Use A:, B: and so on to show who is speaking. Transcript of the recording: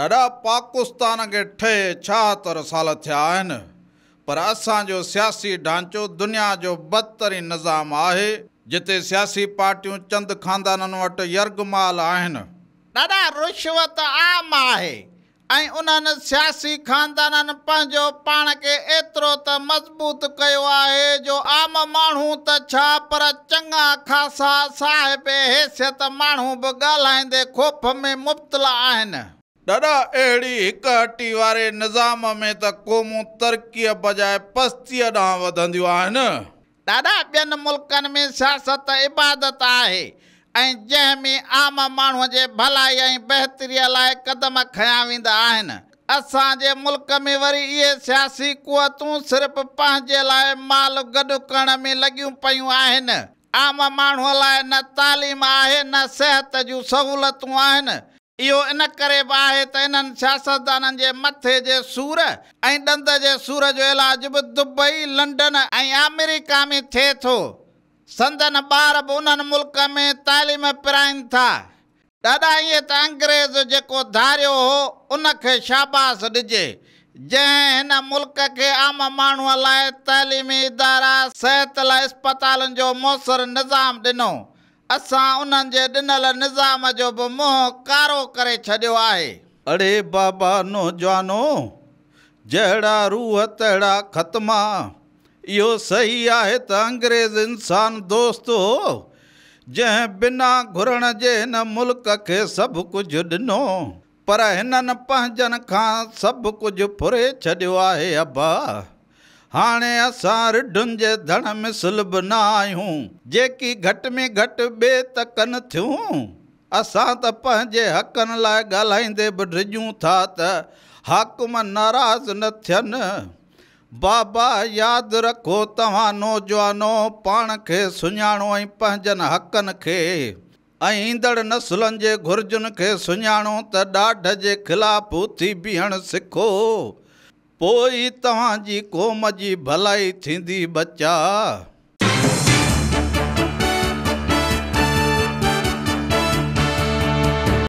A: ڏاڏا، پاڪستان کي ٺهي 76 سال ٿيا آهن، پر اسان جو سياسي ڍانچو دنيا جو بدترين نظام آهي، جتي سياسي پارٽيون چند خاندانن وٽ يرغمال آهن. ڏاڏا، رشوت عام آهي ۽ انهن سياسي خاندانن پنهنجو پاڻ کي ايترو ته مضبوط ڪيو آهي جو عام ماڻهو ته ڇا پر چڱا خاصا صاحب حيثيت ماڻهو به ڳالهائيندي خوف ۾ مبتلا آهن. ڏاڏا، اهڙي هڪ هٽي واري نظام ۾ ته قومون ترقيء بجاء پستيء ڏانهن وڌنديون آهن. ڏاڏا، ٻين ملڪن ۾ سياست عبادت آهي ۽ جنهن ۾ عام ماڻهوء جي ڀلائي ۽ بهتريء لاء قدم کنيا ويندا آهن. اسان جي ملڪ ۾ وري اهي سياسي قوتون صرف پنهنجي لاء مال گڏ ڪرڻ ۾ لڳيون پيون آهن. عام ماڻهوء لاء نه تعليم آهي نه صحت جون سهولتون آهن. اهو ان ڪري به آهي ته انهن سياستدانن جي مٿي جي سور ۽ ڏند جي سور جو علاج به دبئي، لنڊن ۽ آمريڪا ۾ ٿئي ٿو. سندن ٻار به انهن ملڪن ۾ تعليم پرائين ٿا. ڏاڏا، ائين ته انگريز جيڪو ڌاريو هو ان کي شاباس ڏجي، جنهن هن ملڪ کي عام ماڻهوء لاء تعليمي ادارا، صحت لاء اسپتالن جو موثر نظام ڏنو. اسان انهن جي ڏنل نظام جو به منهن ڪارو ڪري ڇڏيو آهي. اڙي بابا نوجوانو! جهڙا روح تهڙا ختما. اهو صحيح آهي ته انگريز انسان دوست هو، جنهن بنا گهرڻ جي هن ملڪ کي سڀ ڪجهه ڏنو، پر هنن پنهنجن کان سڀ ڪجهه ڦري ڇڏيو آهي. ابا، هاڻي اسان رڍن جي ڌڻ مثل به نه آهيون، جيڪي گهٽ ۾ گهٽ ٻي ته ڪن ٿيون. اسان ته پنهنجي حقن لاء ڳالهائيندي به ڊڄون ٿا ته حاڪم ناراض نه ٿين. بابا، ياد رکو توهان نوجوانو پاڻ کي سڃاڻو ۽ پنهنجن حقن کي ۽ ايندڙ نسلن جي گهرجن کي سڃاڻو ته ڏاڍ جي خلاف اٿي بيهڻ سکو، پوء ئي توهان جي قوم جي ڀلائي ٿيندي ٻچا.